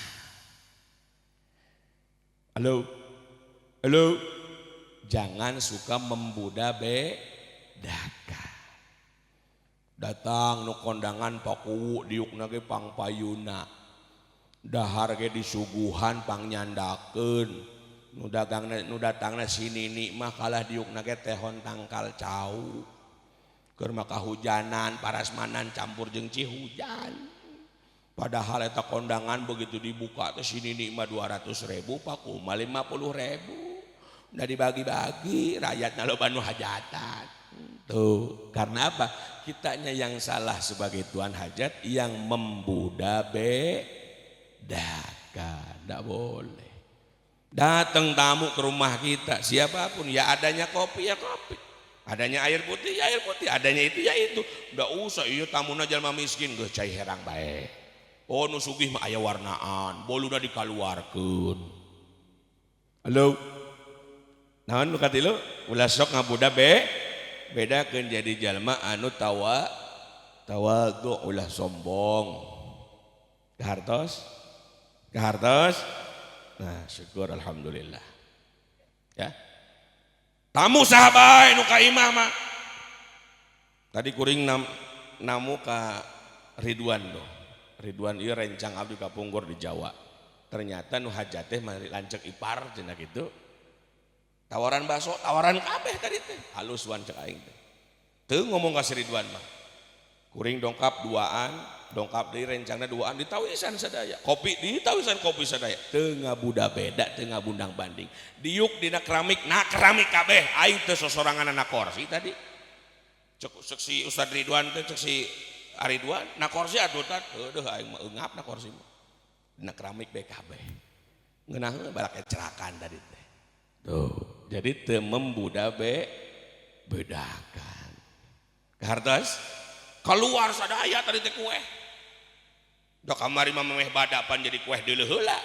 Halo, halo, jangan suka membuda bedakan. Datang nu kondangan pakuwu diukna ge pangpayuna, dahar ge disuguhan pangnyandakeun, nu dagangna, nu datangna si nini mah kalah diukna ge tehon tangkal cau, keur mah kahujanan parasmanan campur jeung cihujan. Padahal eta kondangan begitu dibuka teh si nini mah 200 ribu, paku mah 50 ribu. Udah dibagi-bagi rakyatna, loba nu hajatan. Tuh, karena apa? Kitanya yang salah sebagai tuan hajat yang membuda bedakan. Tidak boleh. Datang tamu ke rumah kita, siapapun, ya adanya kopi ya kopi. Adanya air putih ya air putih, adanya itu ya itu. Nggak usah, iya tamuna jalma miskin, geus cai herang bae. Oh, nu sugih mah aya warnaan, boluna dikaluarkeun. Halo. Naon nu katilu? Ulah sok ngabuda bedakeun, jadi jalma anu tawadhu, ulah sombong. Kahartos? Kahartos? Nah, syukur alhamdulillah. Ya. Tamu saha bae nu ka imah mah. Tadi kuring namu ka Ridwan doh. Ridwan ieu rencang abdi kapungkur di Jawa. Ternyata nu hajat teh lanceuk ipar cenah kitu. Tawaran bakso, tawaran kabeh tadi teh. Halus wan cek aing teh. Teu ngomong ka si Ridwan mah. Kuring dongkap duaan, dongkap deui rencangna duaan, ditawisan sadaya. Kopi ditawisan, kopi sadaya. Teu ngabuda beda, teu ngabundang banding. Diuk dina keramik, na keramik kabeh. Aing teu sosorangan na korsi tadi. Cek, cek si Ustad Ridwan teh, cek si Aridwan, na korsi atuh tat. Heueuh, aing mah eungap na korsi mah. Dina keramik bae kabeh. Ngeunah balak cerakan tadi teh. Tuh, jadi teu membuda bedakan. Kahartos? Keluar sadaya tadi teh kue. Da kamari mah memeh bada pan jadi kue deuleuh heula.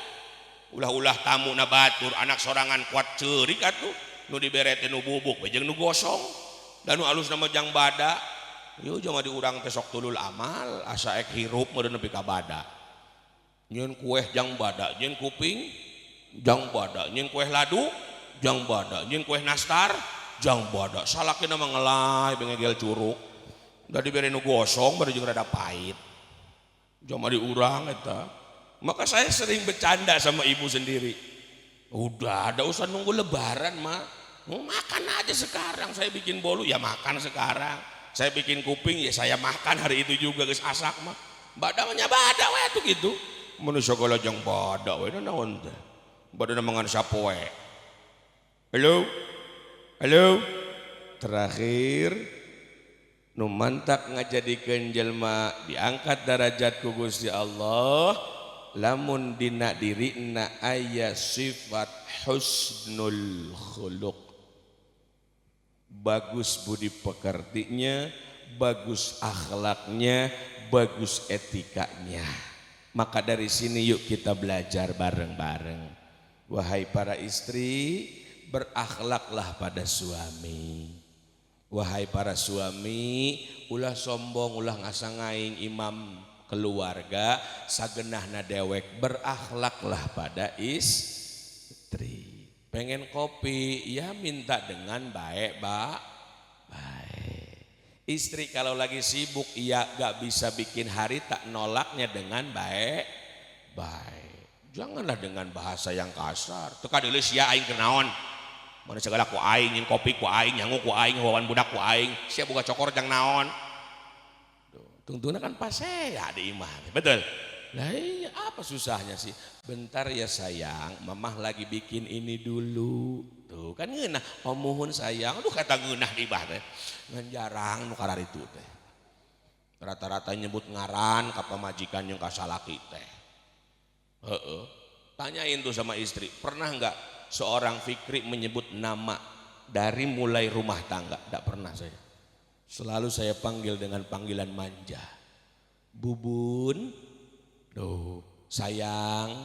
Ulah-ulah tamu na batur, anak sorangan kuat ceurik atuh. Nu dibere teh nu bubuk we jeung nu gosong. Dan nu alus nama jang bada. Yeuh jangan di urang teh sok tulul amal, asa ek hirup meureun nepi ka bada. Nyieun kue jang bada, nyieun kuping jang bada, nyieun kue ladu jang bada, nyieun kue nastar jang bada. Salakina mah ngelai bengegel curug. Da dibere nu gosong baru jeung rada pahit. Jama di urang eta. Maka saya sering bercanda sama ibu sendiri. Udah, ada usah nunggu lebaran mah. Mau makan aja sekarang. Saya bikin bolu ya makan sekarang. Saya bikin kuping ya saya makan hari itu juga, geus asak mah. Bada mah nya bada we atuh gitu. Manusia segala jang bada we, naon teh. Bada mangan sapoe. Halo? Halo? Terakhir, nu mantak ngajadikeun jelma diangkat darajat ku Gusti Allah lamun dina dirina aya sifat husnul khuluq, bagus budi pekertinya, bagus akhlaknya, bagus etikanya. Maka dari sini yuk kita belajar bareng-bareng. Wahai para istri, berakhlaklah pada suami. Wahai para suami, ulah sombong, ulah ngasangaing imam keluarga, sagenahna dewek, berakhlaklah pada istri. Pengen kopi, ya minta dengan baik, Pak. Baik. Istri kalau lagi sibuk, ya gak bisa bikin hari, tak nolaknya dengan baik, baik. Janganlah dengan bahasa yang kasar. Teu kadeuleu sia aing kenaon. Mana segala ku aing, nyieun kopi ku aing, nyangu ku aing, wawan budak ku aing. Sia boga cokor jang naon. Tungtungna kan pasea di imah. Betul? Lah iya, apa susahnya sih? Bentar ya sayang, mamah lagi bikin ini dulu. Tuh kan ngeunah, pamuhun sayang. Aduh, kata ngeunah di imah teh. Ngan jarang nu kararitu teh. Rata-rata nyebut ngaran ka pamajikan jeung ka salaki teh. Heeh. Tanyain tuh sama istri, pernah nggak seorang Fikri menyebut nama dari mulai rumah tangga? Nggak pernah saya. Selalu saya panggil dengan panggilan manja. Bubun, tuh, sayang,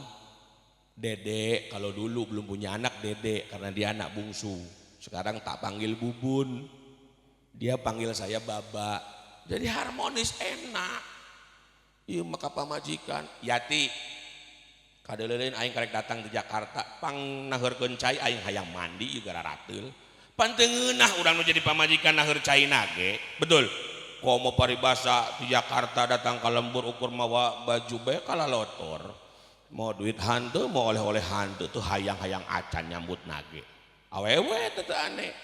Dede. Kalau dulu belum punya anak Dede karena dia anak bungsu. Sekarang tak panggil Bubun. Dia panggil saya Baba. Jadi harmonis, enak. Iya maka pamajikan, Yati. Kadeleuleun aing karek datang di Jakarta, pang naheurkeun cai aing hayang mandi ieu gara rateul. Pan teu ngeunah urang nu jadi pamajikan naheur caina ge. Betul. Komo paribasa di Jakarta datang ka lembur ukur mawa baju bae kalalotor. Mau duit hantu, mau oleh-oleh hantu tuh hayang-hayang acan nyambut nage. Awewe teh aneh.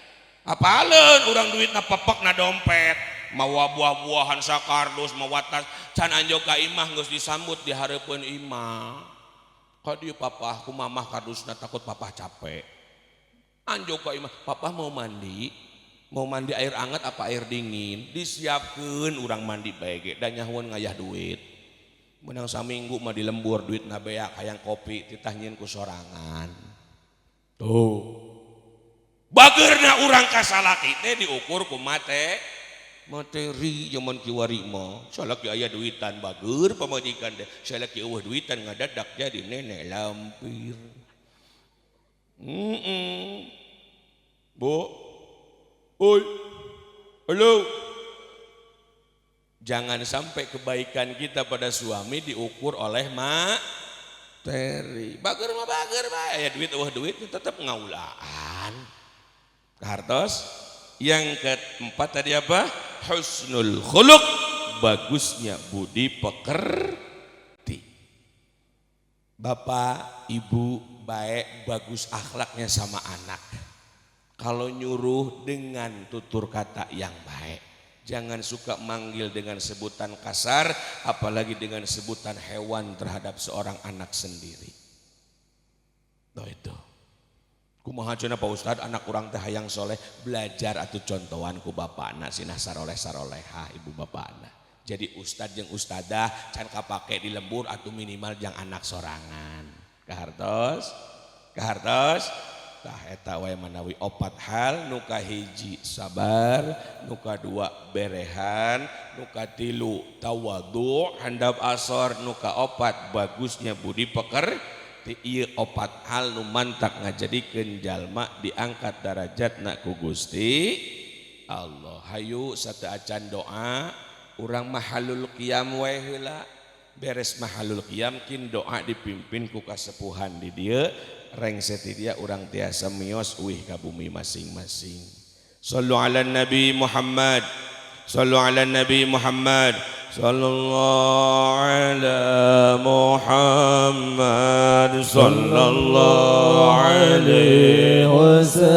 Apaleun urang duitna pepek na dompet, mawa buah-buahan sakardus, mawa tas, can anjog ka imah geus disambut di hareupeun imah. Ka dieu papah ku mamah kardusna takut papah capek. Anjog ka imah, papa mau mandi air hangat apa air dingin? Disiapkeun urang mandi bae ge, da nyahueun ngayah duit. Menang saminggu mah di lembur duit na beak hayang kopi titah nyieun ku sorangan. Tuh. Bageurna urang ka salaki teh diukur ku materi zaman kiwari mah. Salaki aya duitan bager pamajikan teh, salaki eueuh duitan ngadadak jadi nenek lampir. Bu. Oi. Halo. Jangan sampai kebaikan kita pada suami diukur oleh materi. Bager mah bager bae, aya duit eueuh duit tetep ngaulaan. Hartos. Yang keempat tadi apa? Husnul khuluq, bagusnya budi pekerti. Bapak, ibu baik, bagus akhlaknya sama anak. Kalau nyuruh dengan tutur kata yang baik. Jangan suka manggil dengan sebutan kasar, apalagi dengan sebutan hewan terhadap seorang anak sendiri. Tuh itu. Kumaha cenah Pak Ustad, anak urang teh hayang soleh, belajar atuh contohan ku bapakna sinah saroleh sarolehah ibu bapakna. Jadi ustad jeung ustadah can kapake di lembur atuh minimal jang anak sorangan. Kahartos? Kahartos? Tah eta wae manawi opat hal, nu kahiji sabar, nu kadua berehan, nu katilu tawadhu handap asor, nu kaopat bagusnya budi pekerti. Ieu opat hal nu mantak ngajadikeun jalma diangkat darajatna ku Gusti Allah. Hayu sateuacan doa urang mahalul qiyam wae heula. Beres mahalul qiyam kin doa dipimpin ku kasepuhan di dieu, rengse ti dia urang tiasa mios uih ka bumi masing-masing. Sallu ala Nabi Muhammad. Sallu ala Nabi Muhammad. Sallallahu ala Muhammad. Sallallahu alaihi wasallam.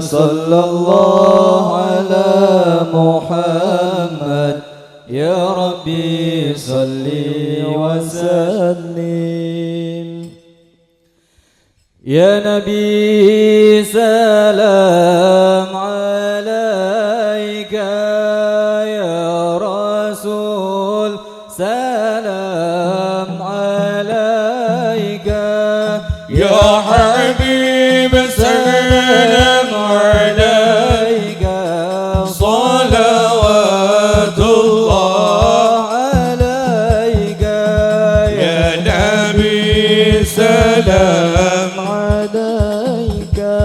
Sallallahu ala Muhammad. Ya Rabbi salli wa sallim. Ya Nabi salam alaika, ya Rasul salam alaika, ya Habib salam alaika, salawatullah alaika, ya Nabi salam alaika,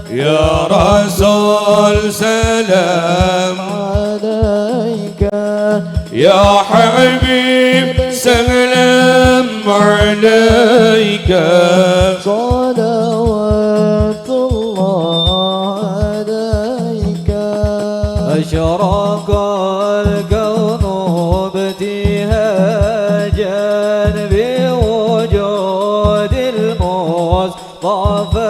ya Rasul salam alaika, ya Habib salam alaika, salawatullah alaika. Asyraqal kaunu ibtihajan biwujudil Mustafa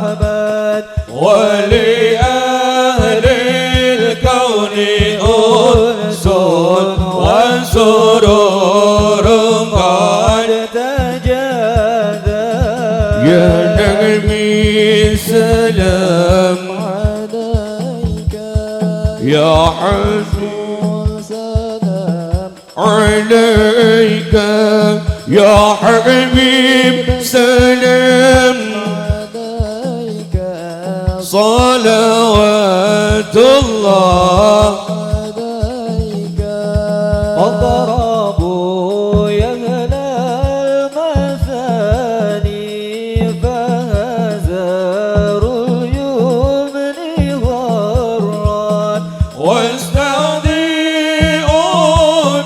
Ahmad, wa li ahlil kauni unsun wa sururun qad tajadda. Ya Nabi salam alaika, ya Rasul salam alaika, يا حبيب سلام عليك صلوات الله عليك. فاضربوا يا أهل المثاني فهزار اليمن غرا واستضيئوا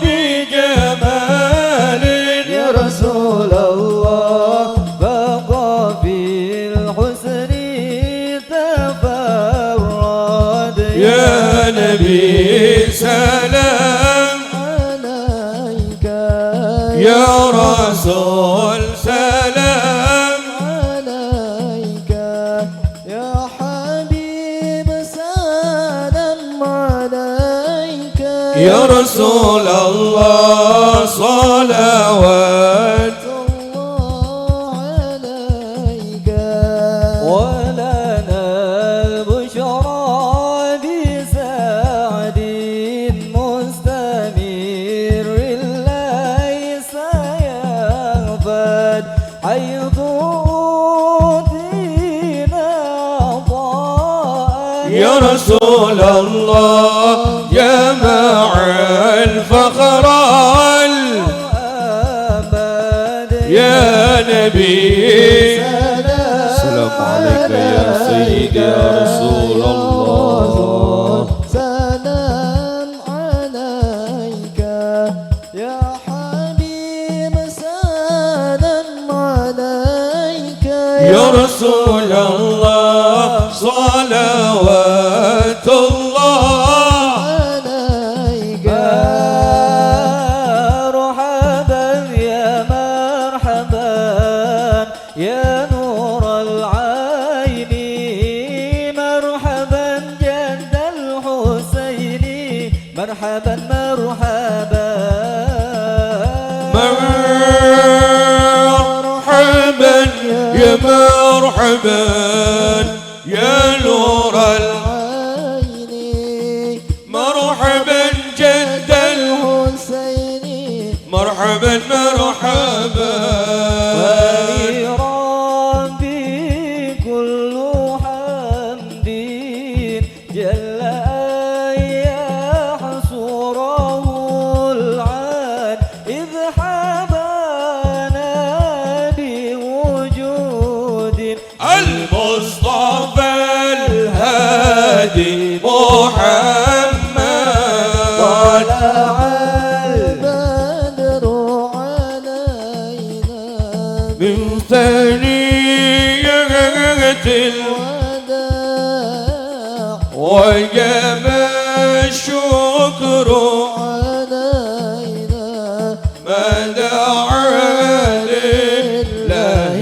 بجمال يا رسول الله بقى في الحسن تفرد. يا نبي سلام عليك يا رسول سلام عليك يا حبيب سلام عليك يا رسول الله صلوات الله عليك. ولنا البشرى بسعد مستمر ليس ينفد حيث أوتينا عطاء. يا رسول الله جمع الفخر أبد. يا نبي سلام السلام عليك يا سيدي يا رسول الله. سلام عليك يا حبيب سلام عليك يا رسول الله صلوات الله عليك. مرحبا يا مرحبا يا نور العين مرحبا جد الحسين مرحبا مرحبا مرحبا يا مرحبا يا نور العين مرحبا جد الحسين مرحبا مرحبا. ولربي كل حمد جل أن يحصره العاد إذ حبانا بوجود المصطفى الهادي محمد. طلع البدر علينا من ثنية الوداع وجب الشكر علينا ما دعا لله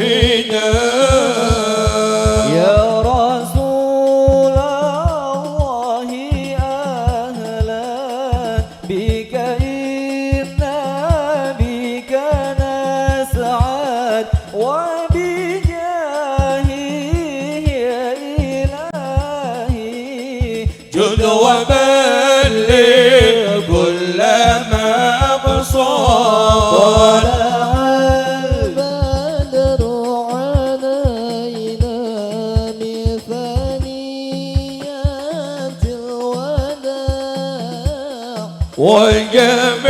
يا رسول الله أهلا بك إنا بك نسعد وبجاهه يا إلهي جد وبلغ كل ما مقصود. طلع البدر علينا من ثنيات الوداع وجب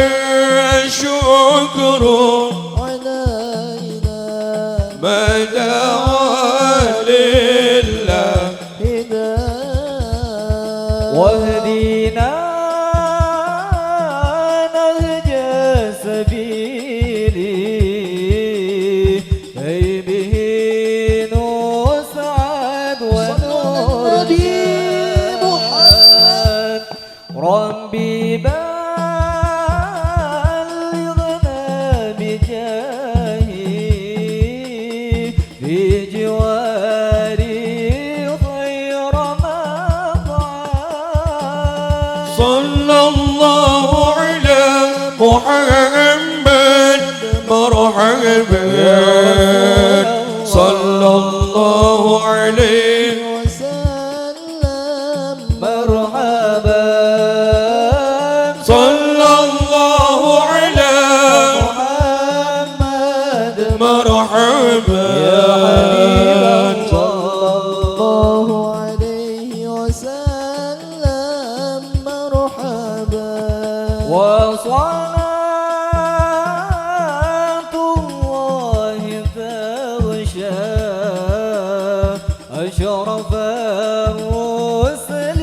الشكر علينا ما دعا لله هداه. واهدنا نهج سبيلي كي به نسعد ونرجى محمد. ربي بلغنا بجاهه في جواري خير مقعد. صلى الله على محمد مرحبا صلى الله عليه وسلم مرحبا صلى الله على محمد وصلاة الله تغشى أشرف الرسل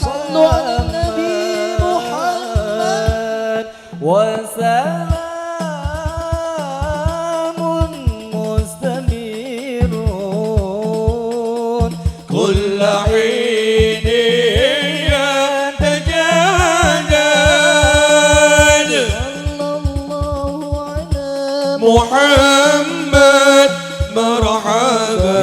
صلوا على النبي محمد. محمد وسلام مستمر كل حين يتجدد. صلى الله على محمد مرحبا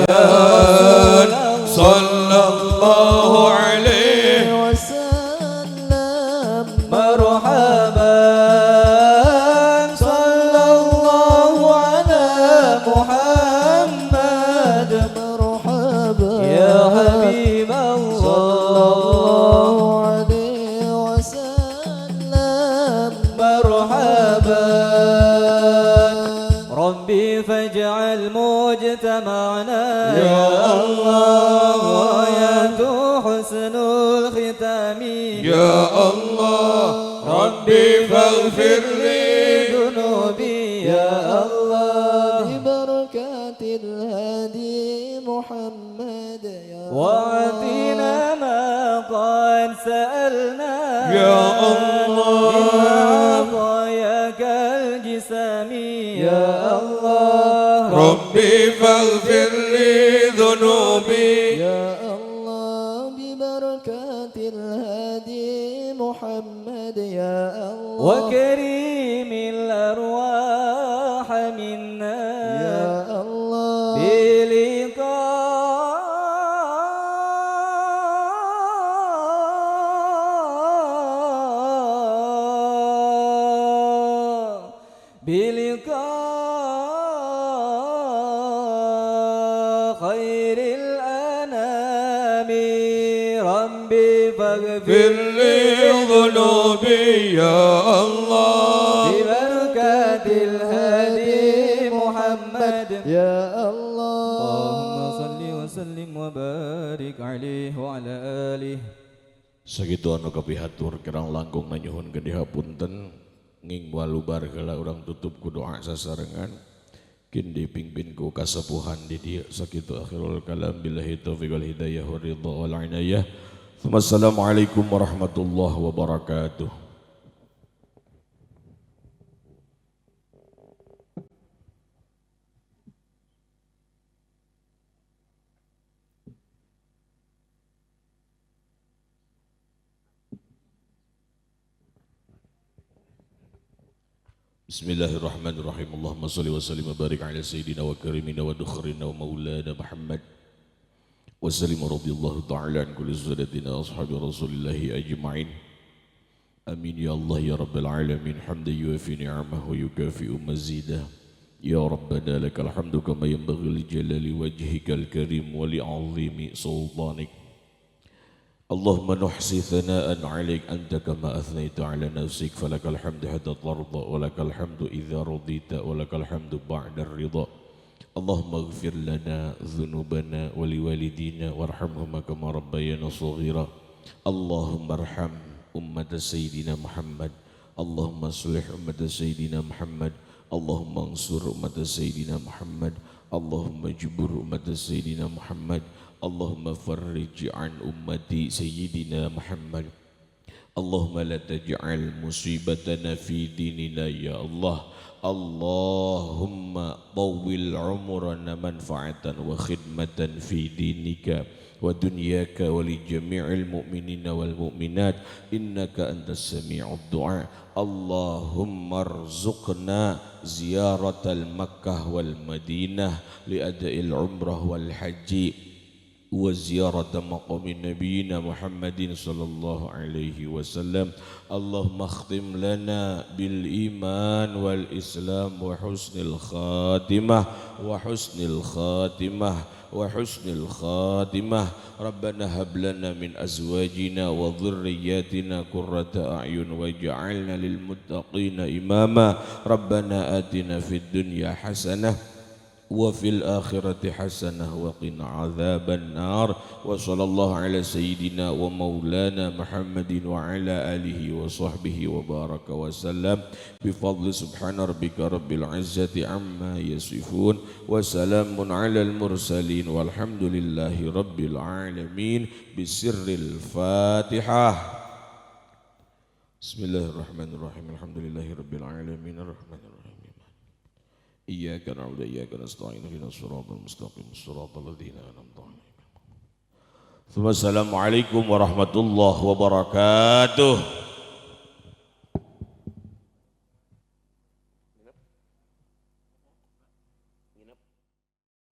صلى الله عليه وسلم. مرحبا صلى الله على محمد مرحبا يا حبيب صلى الله الله عليه وسلم. مرحبا ربي فاجعل مجتمعنا يا الله غاية حسن الختام يا الله ربي فاغفر لي ذنوبي يا الله ببركات الهادي محمد يا واعطنا ما قد سألنا يا الله من عطاياك الجسام يا الله ربي فاغفر لي ذنوبي يا الله ببركات الهادي محمد يا الله وكريم الأرواح منا يا الله بلقاء خير الأنام ربي فاغفر اغفر لي ذنوبي يا الله ببركة الهادي محمد يا الله. اللهم صل وسلم وبارك عليه وعلى آله. Sakitu anu kapihatur kirang langkung nganyuhun gede hapunten nging walubar heula urang tutup ku doa sasarengan kin dipingpin ku kasepuhan di dieu. Sakitu akhirul kalam billahi taufiq wal hidayah war ridha wal inayah. Wassalamualaikum warahmatullahi wabarakatuh. Bismillahirrahmanirrahim. Allahumma sholli wa sallim wa barik ala sayyidina wa karimina wa dukhrina wa maulana Muhammad wa sallim radhiyallahu ta'ala an kulli sadatina ashabi rasulillahi ajma'in. Amin ya Allah ya rabbal alamin. Hamdan yuafi ni'amahu yukafi'u mazidah. Ya Rabbana lakal hamdu kama yanbaghi li jalali wajhikal karim wa li 'azimi sultanik. اللهم نحصي ثناء عليك أنت كما أثنيت على نفسك فلك الحمد حتى ترضى ولك الحمد إذا رضيت ولك الحمد بعد الرضا. اللهم اغفر لنا ذنوبنا ولوالدينا وارحمهما كما ربيانا صغيرا. اللهم ارحم أمة سيدنا محمد. اللهم اصلح أمة سيدنا محمد. اللهم انصر أمة سيدنا محمد. اللهم اجبر أمة سيدنا محمد. اللهم فرج عن أمتي سيدنا محمد. اللهم لا تجعل مصيبتنا في ديننا يا الله. اللهم طول عمرنا منفعة وخدمة في دينك ودنياك ولجميع المؤمنين والمؤمنات إنك أنت السميع الدعاء. اللهم ارزقنا زيارة المكة والمدينة لأداء العمرة والحج وزيارة مقام نبينا محمد صلى الله عليه وسلم. اللهم اختم لنا بالإيمان والإسلام وحسن الخاتمة وحسن الخاتمة وحسن الخاتمة. ربنا هب لنا من أزواجنا وذرياتنا قرة أعين واجعلنا للمتقين إماما. ربنا آتنا في الدنيا حسنة وفي الآخرة حسنة وقنا عذاب النار. وصلى الله على سيدنا ومولانا محمد وعلى آله وصحبه وبارك وسلم بفضل. سبحان ربك رب العزة عما يصفون وسلام على المرسلين والحمد لله رب العالمين. بسر الفاتحة. بسم الله الرحمن الرحيم. الحمد لله رب العالمين الرحمن الرحيم إياك نعبد وإياك نستعين اهدنا الصراط المستقيم صراط الذين أنعمت عليهم. ثم السلام عليكم ورحمة الله وبركاته.